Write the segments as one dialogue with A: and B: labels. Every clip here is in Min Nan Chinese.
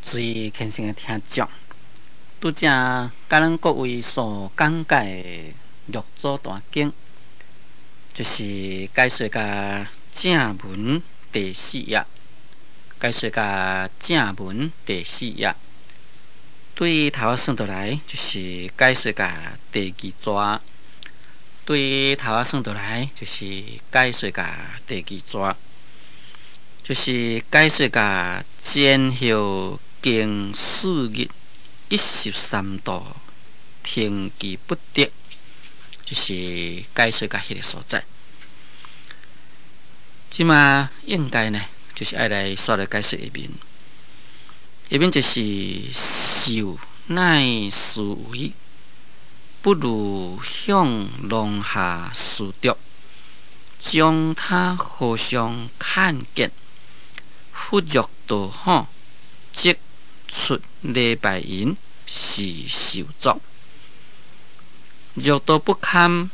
A: 最虔誠的聽眾，拄才佮咱各位所講解的六祖壇經，就是解說甲正文第四頁，解說甲正文第四頁。對頭仔算落來，就是解說甲第二逝。對頭仔算落來，就是解說甲第二逝，就是解說甲前後經四日13度，停記不得，就是解說甲彼个所在。這馬應該呢，就是愛來煞來解說下面，下面就是受乃思維，不如向廊下思讀，將他和尚看見，佛若道好，則出禮拜因是受作；若道不堪，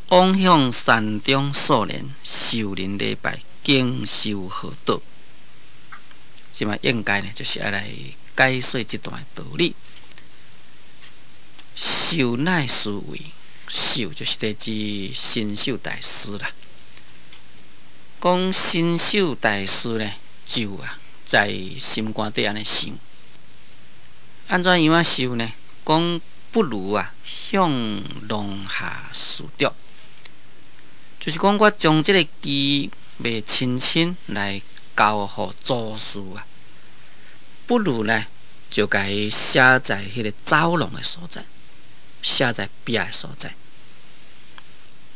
A: 往向山中數年，受人禮拜，經受何道？這馬應該呢，就是愛來解說這段道理。受乃思維，受就是佇指神秀大師啦。講神秀大師呢，就啊在心肝底按呢想，按怎樣仔想呢？講不如啊向廊下思讀，就是講我將這个偈袂親親來交予祖師啊，不如呢就共伊寫在彼个走廊的所在，寫在壁的所在。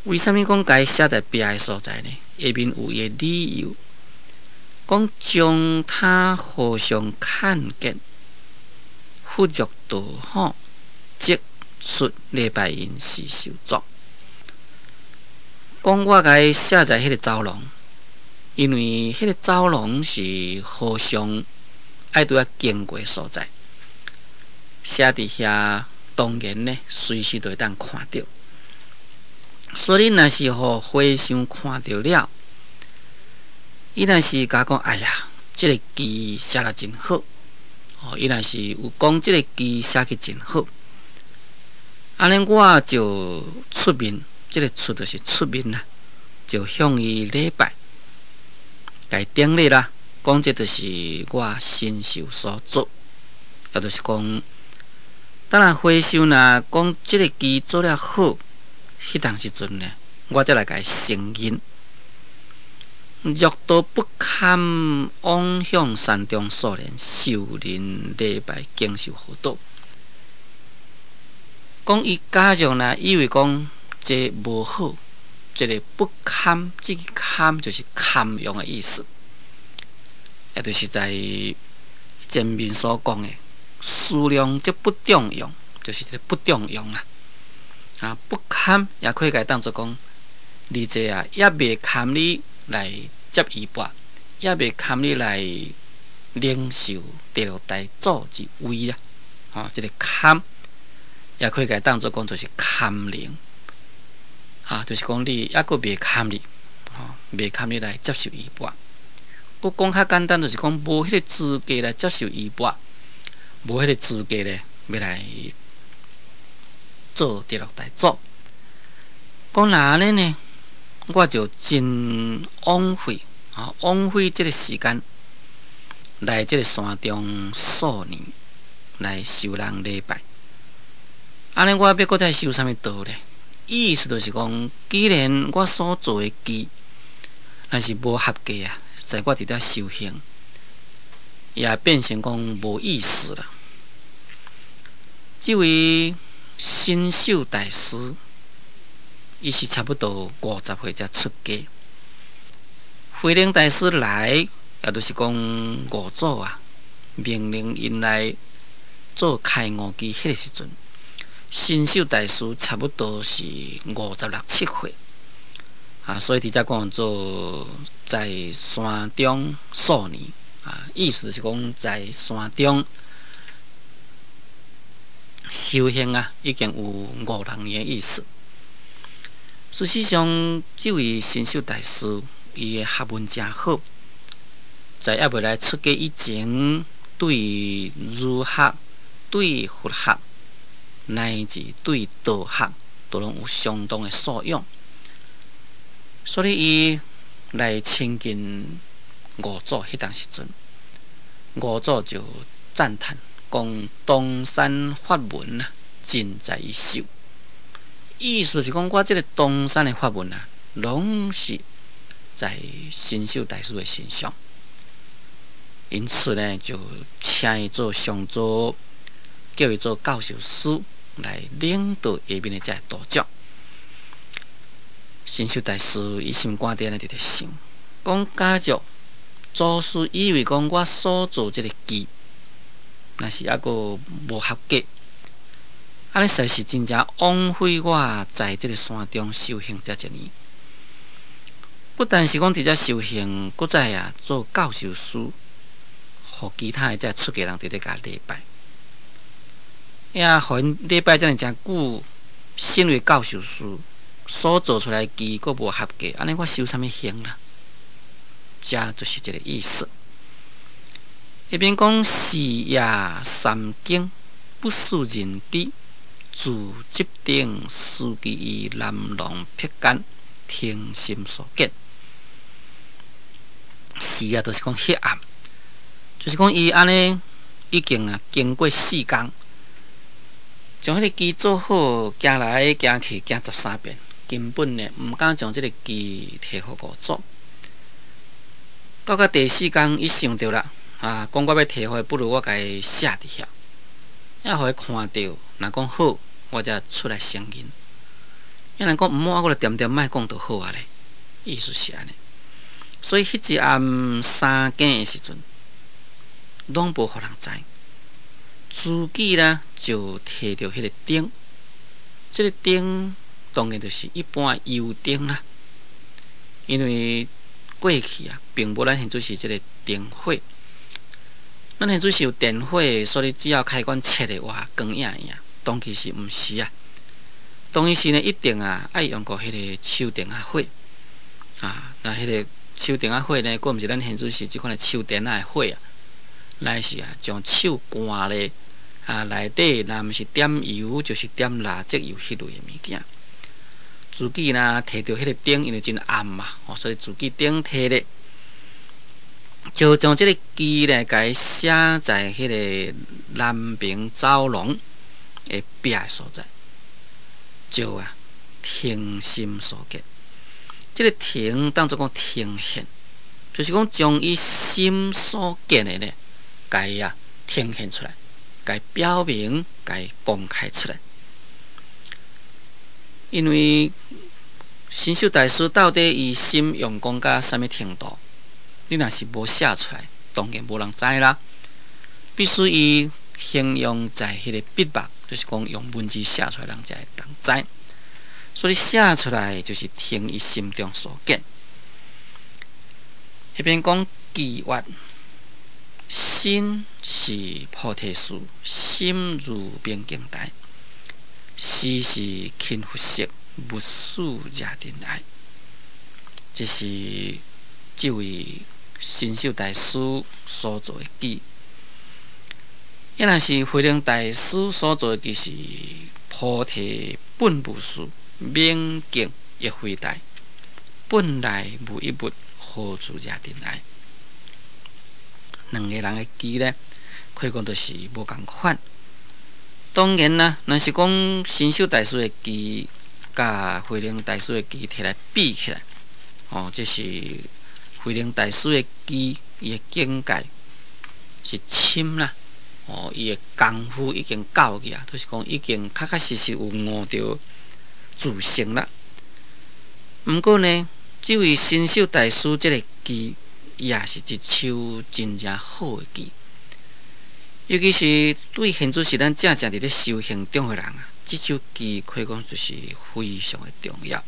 A: 為啥物講共伊寫在壁的所在呢？下面有伊的理由，講將他和尚看見，佛若道好，則出禮拜因是受作。講我共伊寫在彼个走廊，因為彼个走廊是和尚愛拄仔經過的所在，寫佇遐當然呢，隨時都會當看著。所以若是予和尚看著了，伊若是共講：哎呀，這个偈寫得真好。哦，伊若是有講這个偈寫去真好，按呢我就出面，這个出就是出面啦，就向伊禮拜，共伊頂禮啦，講這就是我神秀所做，也就是講，當然和尚若講這个偈做了好，彼當時陣呢，我才來共伊承認。若道不堪，往向山中數年，受人禮拜，經受何道？講伊假若若以為講這無好，這个不堪，這个堪就是堪用的意思，也就是在前面所講的，思量則不中用，就是這个不中用啦。啊，不堪也可以共伊當做講，你這啊，猶未堪你來接衣缽，猶未堪你來領受第六代祖之位啊！吼，這个堪也可以共伊當做講，就是堪能，啊，就是講你猶閣未堪你，吼，未堪你來接受衣缽。閣講較簡單，就是講無彼个資格來接受衣缽，無彼个資格咧，欲來做第六代祖。講若按呢呢，我就真枉費啊！枉費這个時間來這个山中數年來受人禮拜。按呢，我欲閣再修啥物道咧？意思就是講，既然我所做的偈，若是無合格啊，在我佇遮修行，也變成講無意思啦。這位神秀大師，伊是差不多50歲才出家。慧能大師來，也就是講五祖啊，命令𪜶來做開悟偈彼个時陣，神秀大師差不多是五十六七歲啊，所以佇遮講做在山中數年啊，意思是講在山中修行啊，已經有五六年的意思。事實上，這位神秀大師，伊的學問誠好，在猶未來出家以前，對儒學、對佛學，乃至對道學，都攏有相當的素養。所以伊來親近五祖彼當時陣，五祖就讚嘆講：東山法門啊，盡在伊手。意思是講，我這个東山的法門啊，攏是在神秀大師的身上。因此呢，就請伊做上座，叫伊做教授師來領導下面的這个道眾。神秀大師伊心肝底呢，佇咧想，講假若祖師以為講我所做這个偈，若是猶閣無合格，按呢實在是真正枉費我在這个山中修行遮濟年。不但是講佇遮修行，閣再啊做教授師，予其他的這出家人佇咧共禮拜，也予𪜶禮拜遮爾誠久，身為教授師所做出來偈閣無合格，按呢我修啥物行啦？這就是這个意思。彼邊講是夜三更，不思人知，自執燈思記於南廊壁間，聽心所見。是啊，就是講彼暗，就是講伊按呢已經啊經過四工，將彼个偈做好，行來行去行13遍，根本呢毋敢將這个偈提予五祖。到到第四工，伊想著啦，啊，講我欲提予伊，不如我共伊寫佇遐，啊，予伊看著，若講好，我才出來承認。啊，若講毋好，我就恬恬莫講就好啊咧。意思是按呢。所以彼一暗三更的時陣，攏無予人知。自己呢就提著彼个燈，這个燈當然就是一般油燈啦。因為過去啊，並無咱現在是這个電火，咱現在是有電火，所以只要開關切的話，光影影。當其時毋是啊，當其時呢一定啊愛用過彼个手電仔火啊，那彼个手電仔火呢，閣毋是咱現在是這款的手電仔的火啊，乃是啊將手捾咧啊內底，若毋是點油，就是點蠟燭油彼類的物件。自己呢提著彼个燈，因為真暗嘛，哦，所以自己燈提咧，就將這个偈咧，共伊寫在彼个南爿走廊的壁的所在，就啊聽心所見。這个呈當做講呈現，就是講將伊心所見的呢，共伊啊呈現出來，共伊表明，共伊公開出來。因為神秀大師到底伊心用功到啥物程度？你若是無寫出來，當然無人知啦。必須伊形容在彼个筆墨，就是講用文字寫出來，人才會當知。所以寫出來就是聽伊心中所見。彼邊講偈曰，身是菩提樹，心如明鏡台，時時勤拂拭，勿使惹塵埃。這是這位神秀大師所做的偈。抑若是慧能大師所做的偈是菩提本無樹，明鏡亦非台，本來無一物，何處惹塵埃。兩个人的偈呢，可以講就是無仝款。當然啦，若是講神秀大師的偈，佮慧能大師的偈提來比起來，哦，這是慧能大師的偈，伊的境界是深啦，哦，伊的功夫已經到去啊，就是講已經確確實實有悟著自性啦。毋過呢，這位神秀大師這个偈，也是一首真正好的偈。尤其是對現在是咱正正佇咧修行中的人啊，這首偈可以講就是非常的重要。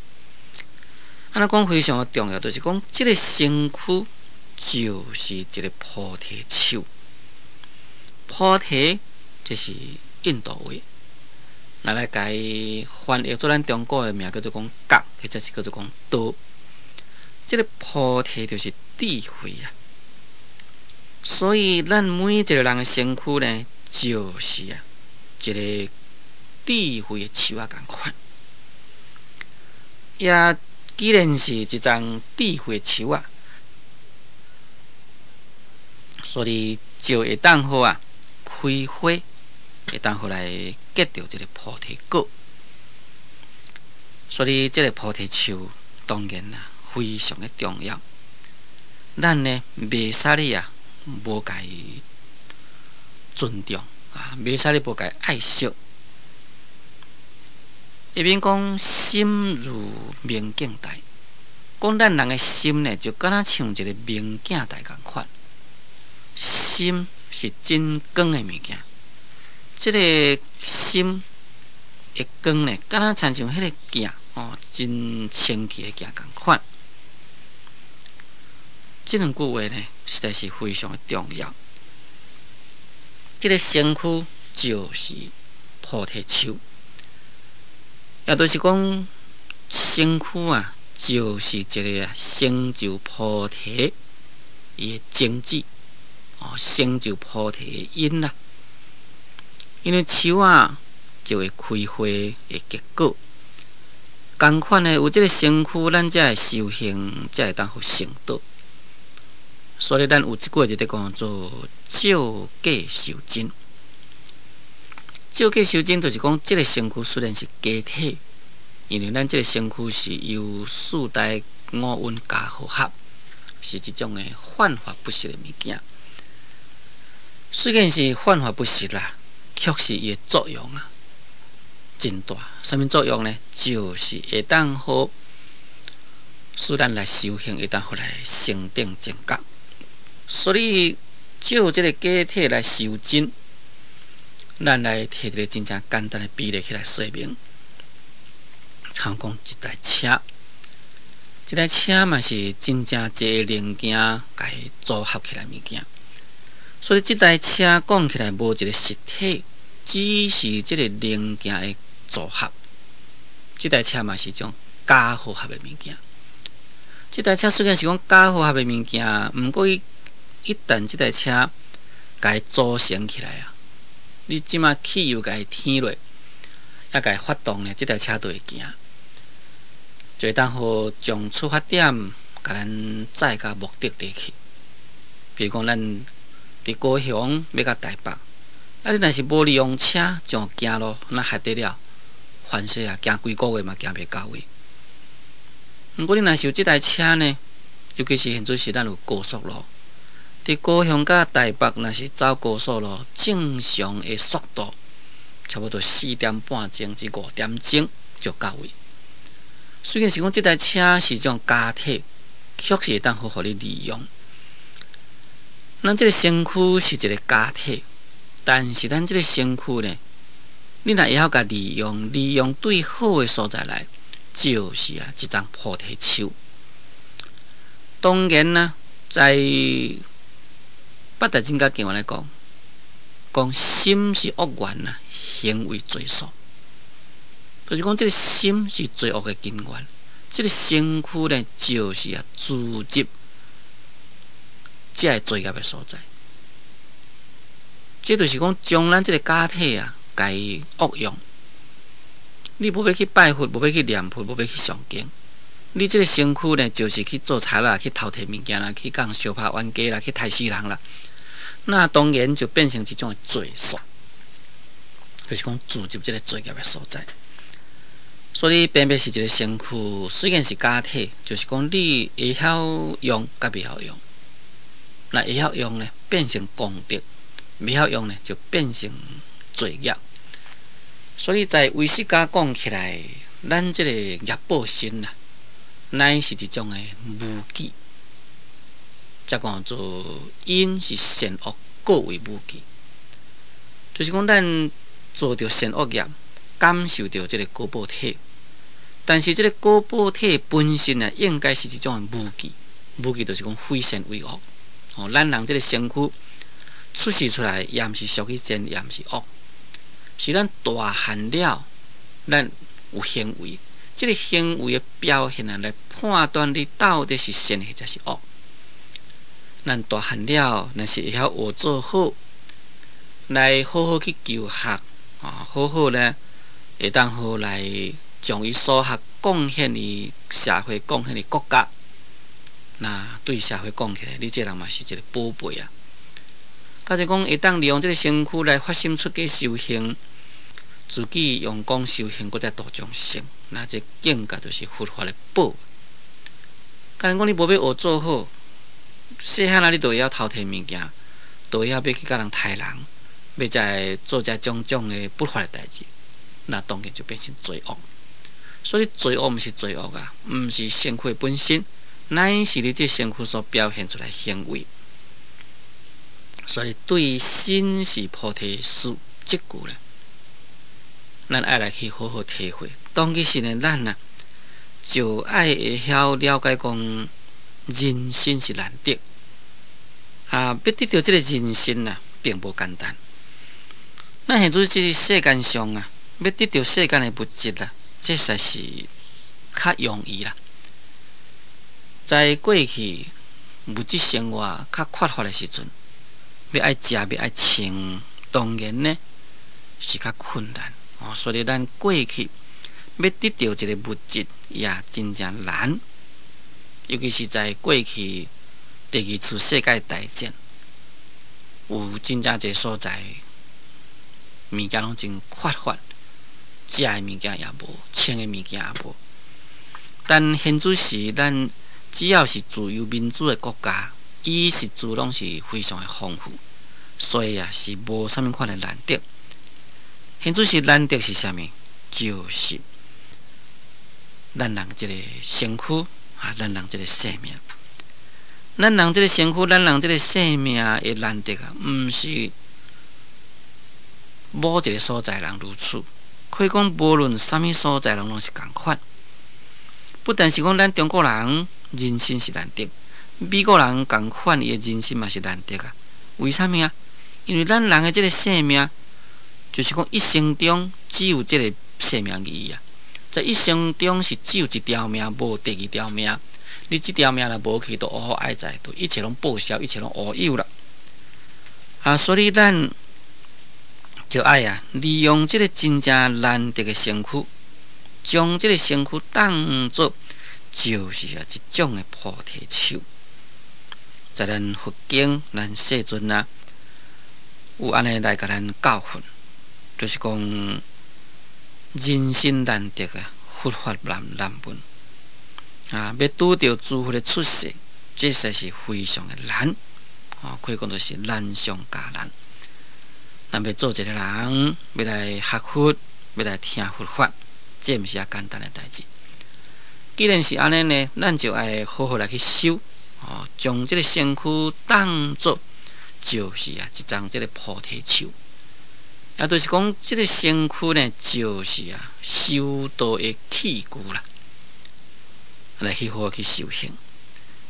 A: 按怎講非常的重要？就是講這个身軀就是一个菩提樹。菩提這是印度話，拿來共伊翻譯做咱中國的名叫做講覺，或者是叫做講道。這个菩提就是智慧啊。所以，咱每一个人的身軀呢，就是啊一个智慧的樹仔仝款。也既然是一叢智慧樹仔，所以就會當予啊開花，會當予來結著這个菩提果。所以，這个菩提樹當然啊非常的重要。咱呢，袂使你啊無共伊尊重啊，袂使你無共伊愛惜。一面講心如明鏡台，講咱人的心呢，就敢若像一个明鏡台仝款。心是真光的物件，這个心的光呢，敢若親像彼个鏡哦，真清氣的鏡仝款。這兩句話呢，實在是非常的重要。這个身軀就是菩提樹，也就是講身軀啊，就是一个成就菩提伊的種子哦，成就菩提的因啦。因為樹仔就會開花，會結果。仝款的有這个身軀，咱才會修行，才會當予成道。所以咱有一句話就佇講做照假修真。照假修真就是講，這个身軀雖然是假體，因為咱這个身軀是由四大五蘊加和合，是一種的幻化不實的物件。雖然是幻化不實啦，卻是伊的作用啊，真大。啥物作用呢？就是會當予使咱來修行，會當予來升頂正覺。所以照這个假體來修真，咱來提一个真正簡單的比例起來說明。參講一台車，這台車嘛是真正濟零件共伊組合起來物件。所以這台車講起來無一个實體，只是這个零件的組合。這台車嘛是一種假和合的物件。這台車雖然是講假和合的物件，毋過伊一旦這台車共伊組成起來啊，你這馬汽油共伊添落，抑共伊發動呢，這台車就會行，就會當予從出發點共咱載到目的地去。比如講，咱佇高雄欲到台北，啊，你若是無利用車這樣行路，那還得了？凡勢啊，行幾個月嘛，行袂到位。毋過你若是有這台車呢，尤其是現陣時咱有高速路，佇高雄佮台北，若是走高速路，正常的速度差不多4點半鐘至5點鐘就到位。雖然是講這台車是種假體，確實會當好予你利用。咱這个身軀是一个假體，但是咱這个身軀呢，你若會曉共利用，利用對好的所在來，就是啊，一叢菩提樹。當然啦，在八大金剛經來講，講心是惡源啊，行為罪數，就是講這个心是罪惡的根源。這个身軀呢，就是啊，聚集這个罪業的所在。這就是講，將咱這个假體啊，共伊惡用。你無欲去拜佛，無欲去念佛，無欲去誦經，你這个身軀呢，就是去做賊啦，去偷提物件啦，去共人相拍冤家啦，去刣死人啦。那當然就變成一種罪數，就是講聚集這个罪業的所在。所以辨別是一个身軀，雖然是假體，就是講你會曉用，佮袂曉用。若會曉用呢，變成功德；袂曉用呢，就變成罪業。所以在唯識家講起來，咱這个業報身啊，乃是一種的武器。才講做因是善惡果為武器，就是講咱做著善惡業，感受著這个果報體。但是這个果報體本身啊，應該是一種武器，武器就是講非善非惡。哦，咱人這个身軀出世出來，也毋是屬於善，也毋是惡，是咱大漢了，咱有行為，這个行為的表現啊，來判斷你到底是善或者是惡。咱大漢了，若是會曉學做好，來好好去求學，啊，好好呢，會當好來將伊所學貢獻予社會，貢獻予國家。那對社會講起來，你這人嘛是一個寶貝啊！假如講會當利用這個身軀來發心出家修行，自己用功修行，閣再度眾生，那這境界就是佛法的寶。假如講你無欲學做好，細漢仔你就會曉偷提物件，就會曉欲去共人刣人，欲再做這種種的不法的代誌，那當然就變成罪惡。所以罪惡毋是罪惡啊，毋是身軀本身，乃是你這身軀所表現出來行為。所以對身是菩提樹這句咧，咱愛來去好好體會。當其時呢，咱啊就愛會曉了解講，人身是難得啊！欲得著這個人身啊，並無簡單。咱現在這個世間上啊，欲得著世間的物質啊，這實在是較容易啦。在過去物質生活較缺乏的時陣，欲愛食，欲愛穿，當然呢是較困難哦。所以咱過去欲得著一個物質也真正難，尤其是在過去第二次世界大戰，有真正濟所在物件攏真缺乏，食的物件也無，穿的物件也無。但現此時，咱只要是自由民主的國家，衣食住攏是非常的豐富，所以啊是無啥物款的難得。現此時難得是啥物？就是咱人這個身軀啊，咱人這個生命。咱人這個身軀，咱人這個生命的難得啊，毋是某一個所在人如此，可以講無論啥物所在人攏是仝款。不但是講咱中國人人身是難得，美國人仝款伊的人身嘛是難得啊。為啥物啊？因為咱人的這個生命，就是講一生中只有這個生命而已啊。在一生中是只有一條命，無第二條命。你這條命若無去，就烏哀哉，就一切攏報銷，一切攏烏有啦。啊，所以咱就愛啊，利用這個真正難得的身軀，將這個身軀當作就是啊一種的菩提樹。在咱佛經，咱世尊啊，有按呢來共咱教訓，就是講人身難得啊，佛法難難聞啊，欲拄著諸佛的出世，這實在是非常的難啊，可以講就是難上加難。咱欲做一個人，欲來學佛，欲來聽佛法，這毋是遐簡單的代誌。既然是按呢呢，咱就愛好好來去修，哦，將這個身軀當作就是啊一叢這個菩提樹，也就是講，這個身軀呢，就是啊修道的器具啦，來去好好去修行。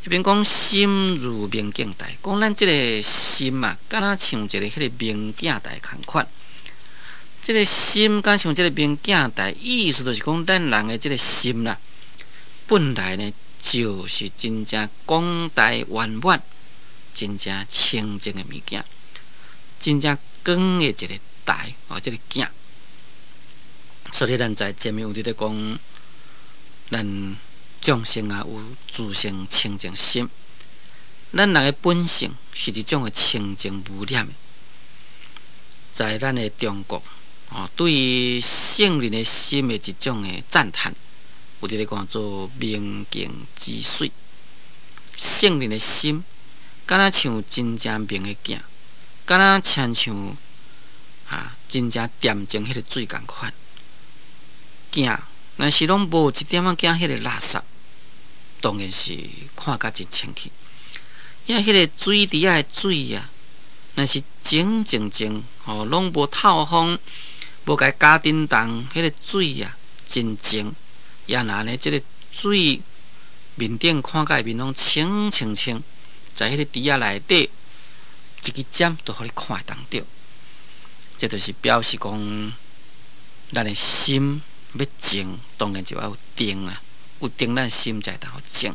A: 彼邊講心如明鏡台，講咱這個心啊，敢若像一個彼個明鏡台仝款。這個心敢像這個明鏡台，意思就是講，咱人的這個心啦，本來呢就是真正廣大圓滿、真正清淨的物件，真正光的一個台哦，這個鏡。所以咱在前面有佇咧講，咱眾生啊有自性清淨心，咱人的本性是一種的清淨無染的。在咱的中國，哦，對於聖人的心的一種的讚嘆，有佇咧講做明鏡止水。聖人的心，敢若像真正明的鏡，敢若親像啊真正恬靜彼個水仝款。鏡若是攏無一點仔仔彼個垃圾，當然是看甲真清氣。因為彼個水池仔的水啊，若是淨淨淨吼，攏無透風，無共伊加振動，彼個水啊真淨。也若呢，這個水面頂看甲面攏清清清，在彼個池仔內底，一支針都予你看會當著。這就是表示講，咱的心欲淨，當然就愛有定啊，有定，咱心才會當靜。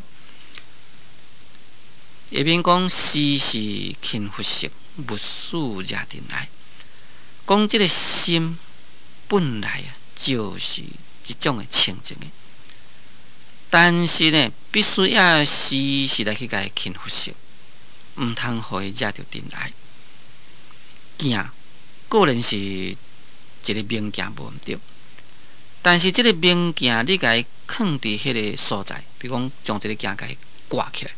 A: 下面講時時勤拂拭，勿使惹塵埃。講這个心本來啊，就是一種的清淨的，但是呢，必須要時時來去共伊勤拂拭，毋通予伊惹著塵埃。鏡固然是一个明鏡無毋對，但是這个明鏡你共伊囥佇彼个所在，比如講將這个鏡共伊掛起來，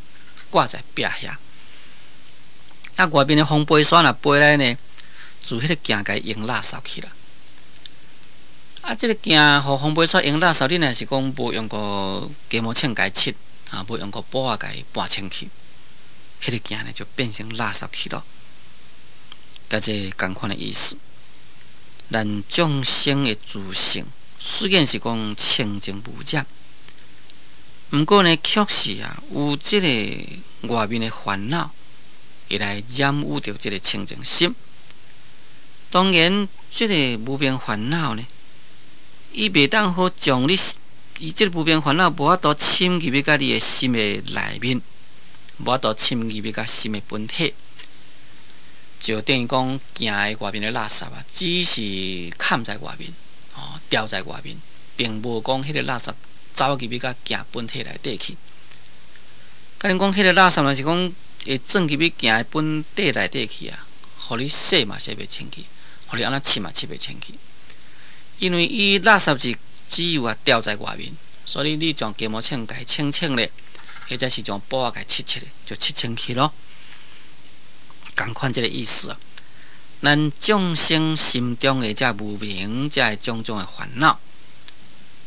A: 掛在壁遐。啊，外面的風飛沙若飛來呢，自彼个鏡共伊用垃圾去啦。啊，這个鏡予風飛沙用垃圾，你若是講無用過雞毛秤共伊拭，啊，無用過布仔共伊撥清氣，彼个鏡呢就變成垃圾去咯。佮這个仝款的意思，咱眾生的自性雖然是講清淨無染，毋過呢，確實啊有這个外面的煩惱會來染污著這个清淨心。當然，這个無明煩惱呢，伊袂當好將你，伊這个無明煩惱無法度侵入去佮你的心的內面，無法度侵入去佮心的本體。就等於講，鏡的外面的垃圾啊，只是崁在外面，哦，牢在外面，並無講彼個垃圾走入去佮鏡本體內底去。假如講彼個垃圾若是講會鑽入去鏡的本體內底去啊，予你洗嘛洗袂清氣，予你按怎拭嘛拭袂清氣。因為伊垃圾是只有啊牢在外面，所以你將雞毛秤共伊清清咧，或者是將布仔共伊拭拭咧，就拭清氣咯。仝款這个意思啊，咱眾生心中的這無明，這个種種的煩惱，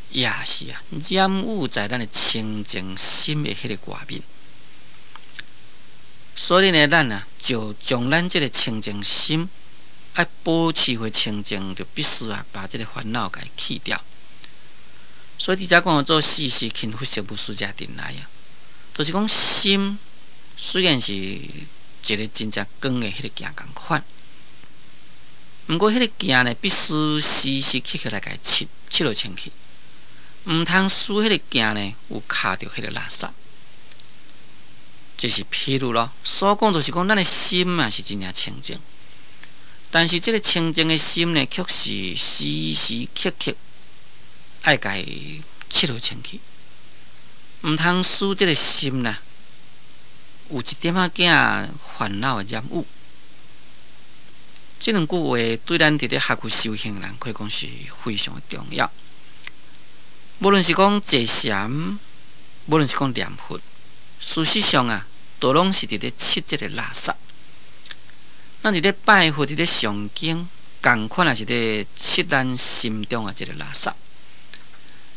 A: 也是啊染污在咱的清淨心的彼个外面。所以呢，咱啊就將咱這个清淨心愛保持回清淨，就必須啊把這个煩惱共伊去掉。所以佇遮講做時時勤拂拭，勿使惹塵埃啊，就是講心雖然是一个真正光的彼个鏡仝款，毋過彼个鏡呢，必須時時刻刻來共伊拭，拭落清氣，毋通使彼个鏡呢有卡著彼个垃圾。這是譬如咯，所講就是講咱的心啊是真正清淨，但是這个清淨的心呢，卻是時時刻刻愛共伊拭落清氣，毋通使這个心呢有一點仔仔煩惱的染污。這兩句話對咱佇咧學佛修行的人，可以講是非常的重要。無論是講坐禪，無論是講念佛，事實上啊，都攏是佇咧拭這个垃圾。咱佇咧拜佛，佇咧誦經，仝款也是咧拭咱心中的這个垃圾，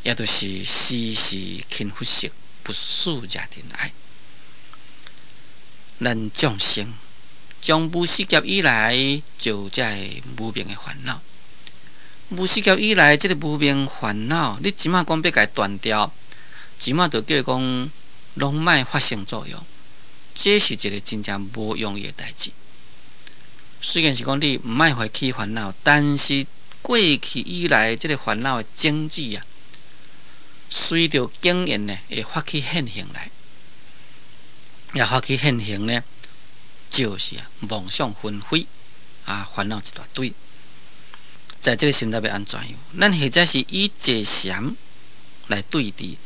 A: 也就是時時勤拂拭，勿使惹塵埃。咱眾生從無始劫以來就有這个無明的煩惱，無始劫以來這个無明煩惱，你這馬講欲共伊斷掉，這馬就叫伊講攏莫發生作用，這是一个真正無容易的代誌。雖然是講你毋愛予伊起煩惱，但是過去以來這个煩惱的種子啊，隨著境緣呢，會發起現行來。也發起現行呢，就是啊妄想紛飛啊，煩惱一大堆。在這个時陣欲按怎樣？咱或者是以坐禪來對治，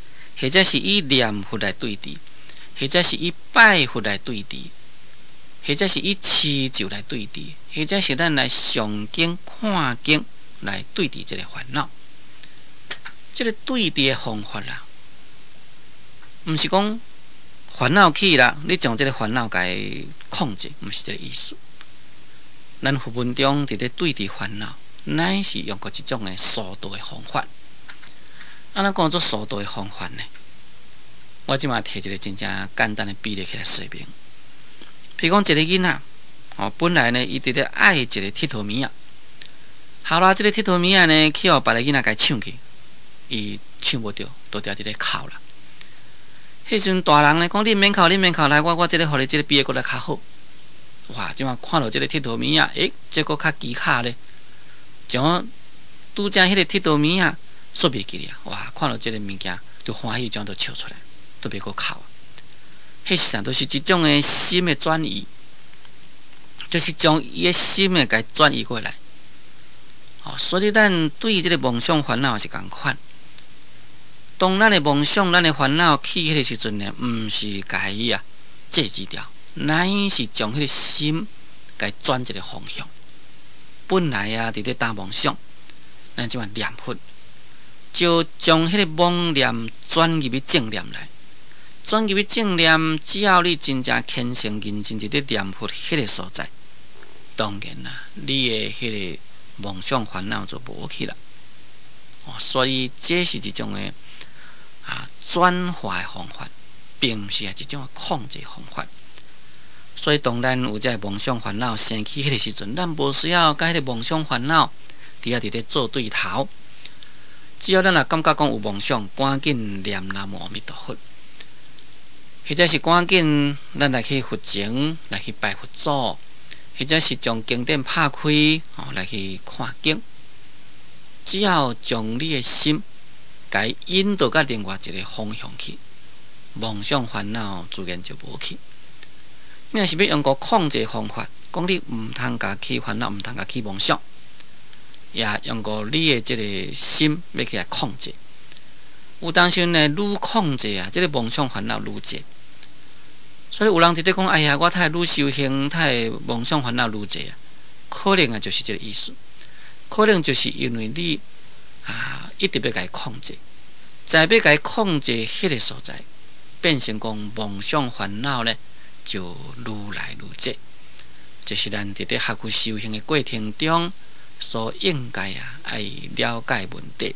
A: 或者是以念佛來對治，或者是以拜佛來對治，或者是以持咒來對治，或者是咱來誦經看經來對治這个煩惱。這个對治的方法啦，毋是講煩惱起啦，你將這个煩惱共伊控制，毋是這个意思。咱佛門中佇咧對治煩惱，乃是用過這種的疏導的方法。按怎講做疏導的方法呢？我這馬提一个真正簡單的比例起來說明。譬如講一個囡仔，哦，本來呢，伊佇咧愛一個𨑨迌物仔，後來這个𨑨迌物仔呢，去予別个囡仔共伊搶去，伊搶無著，就佇咧哭啦。彼時陣大人呢講，你毋免哭，你毋免哭，來我我這个予你這个比彼个閣來較好。哇！這馬看著這个𨑨迌物仔，欸，這閣較機巧咧，將拄才彼个𨑨迌物仔煞袂記咧啊！哇！看著這个物件就歡喜，將都笑出來，都袂閣哭啊。彼是啥？就是一種的心的轉移，就是將伊的心的共轉移過來。哦，所以咱對這个妄想煩惱是仝款。當咱的妄想、咱的煩惱起彼个時陣呢，毋是共伊啊制止掉，乃是將彼个心共轉一个方向。本來啊，佇咧打妄想，咱這馬念佛，就將彼个妄念轉入去正念來。轉入去正念，只要你真正虔誠認真佇咧念佛彼个所在，當然啦，你的彼個妄想煩惱就無去啦。哦，所以這是一種的啊轉化的方法，並毋是一種控制方法。所以當咱有這个妄想煩惱生起彼个時陣，咱無需要共彼个妄想煩惱佇遐佇咧做對頭。只要咱若感覺講有妄想，趕緊念南無阿彌陀佛，或者是趕緊咱來去佛前來去拜佛祖，或者是將經典拍開，哦，來去看經。只要將你的心共引導到另外一个方向去，妄想煩惱自然就無去。你若是欲用個控制方法，講你毋通共起煩惱，毋通共起妄想，也用個你的這个心欲去共控制。有當時呢，愈控制啊，這个妄想煩惱愈濟。所以有人佇咧講：哎呀，我太愈修行，太妄想煩惱愈濟啊！可能啊，就是這个意思。可能就是因為你啊，一直欲共控制，在欲共控制彼个所在，變成講妄想煩惱咧，就愈來愈濟。這是咱佇咧學佛修行的過程中所應該啊愛了解問題。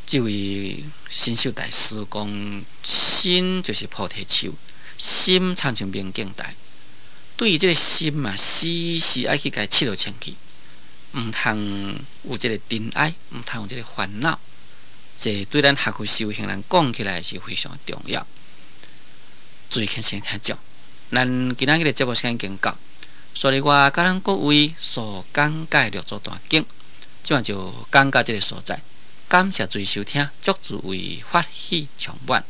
A: 這位神秀大師講：心就是菩提樹，心親像明鏡台。對於這个心啊，時時愛去共拭落清氣，毋通有這个塵埃，毋通有這个煩惱。這對咱學佛修行人講起來是非常重要。注意聽先聽講，咱今仔日的節目時間已經到，所以我共咱各位所講解六祖壇經，這馬就講到這个所在。感謝注意收聽，祝諸位法喜充滿。